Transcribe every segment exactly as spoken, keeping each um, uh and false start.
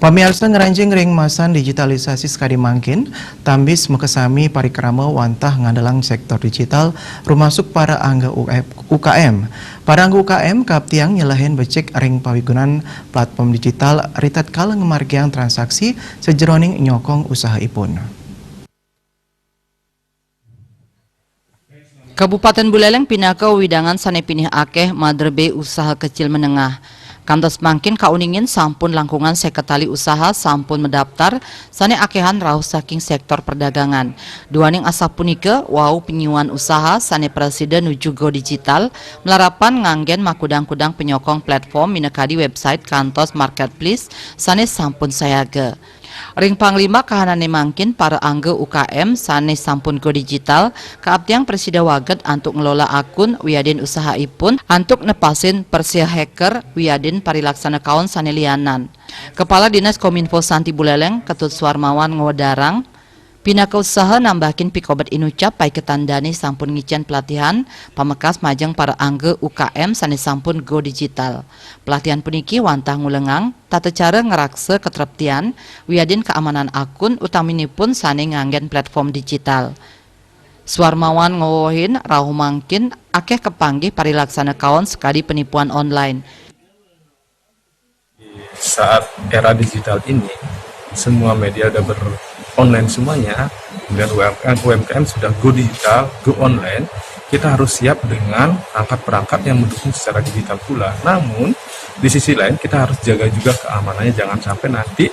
Pamiarsa, ngranjing ring masan digitalisasi sakadi mangkin, tambis makasami parikrama wantah ngandelang sektor digital, rumasuk para angga U K M. Para angga U K M kaaptiang nyelehin becik ring pawigunan platform digital ritatkala ngamargiang transaksi sajeroning nyokong usahaipun. Kabupaten Buleleng pinaka wewidangan sane pinih akeh madrebé usaha kecil menengah. Kantos mangkin kauningin sampun langkungan seket tali usaha sampun madaptar sane akehan rauh saking sektor perdagangan. Duaning asapunika, wau pinyuan usaha sane prasida nuju go digital, malarapan nganggen makudang-kudang penyokong platform minakadi website kantos marketplace sane sampun sayaga. Ring panglimbak kahanane mangkin, para angga U K M sane sampun go digital kaaptiang prasida waged antuk ngelola akun wiadin usahaipun antuk nepasin persia hacker wiadin parilaksana kaon sane lianan. Kepala Dinas Kominfo Santi Buleleng, Ketut Suarmawan, ngwedarang, pinaka usaha nambahin pikobet inucap paiketan dane sampun ngicen pelatihan pamekas majeng para angga U K M sane sampun go digital. Pelatihan puniki wantah ngulengang tata cara ngraksa katreptian wiadin kaamanan akun, utaminipun sane nganggen platform digital. Suarmawan ngwewehin rauh mangkin akeh kapanggih parilaksana kaon sakadi penipuan online. Saat era digital ini, semua media udah ber-, online semuanya, kemudian U M K M, U M K M sudah go digital, go online, kita harus siap dengan perangkat-perangkat yang mendukung secara digital pula. Namun, di sisi lain kita harus jaga juga keamanannya, jangan sampai nanti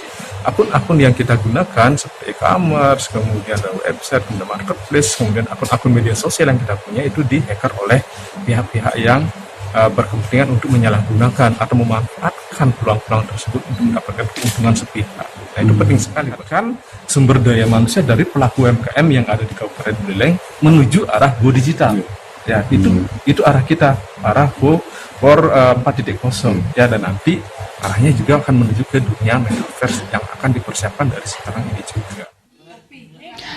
akun-akun yang kita gunakan seperti e-commerce, kemudian ada website, kemudian marketplace, kemudian akun-akun media sosial yang kita punya itu di-hacker oleh pihak-pihak yang, eh, berkepentingan untuk menyalahgunakan atau memanfaatkan peluang-peluang tersebut untuk mendapatkan keuntungan sepihak. Nah, itu penting sekali. Kan sumber daya manusia dari pelaku U M K M yang ada di Kabupaten Buleleng menuju arah go digital. Ya, itu itu arah kita, arah go for, eh, empat titik kosong. Ya, dan nanti arahnya juga akan menuju ke dunia metaverse yang akan dipersiapkan dari sekarang ini juga.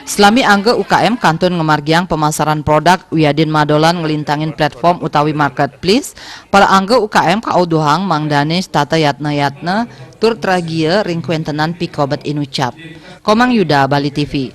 Salami angga U K M kantun ngamargiang pamasaran produk wiadin madolan nglintangin platform utawi marketplace, para angga U K M kauduhang mangdane setata yatna-yatna tur tragia ring kwentenan pikobet inucap. Komang Yuda, Bali T V.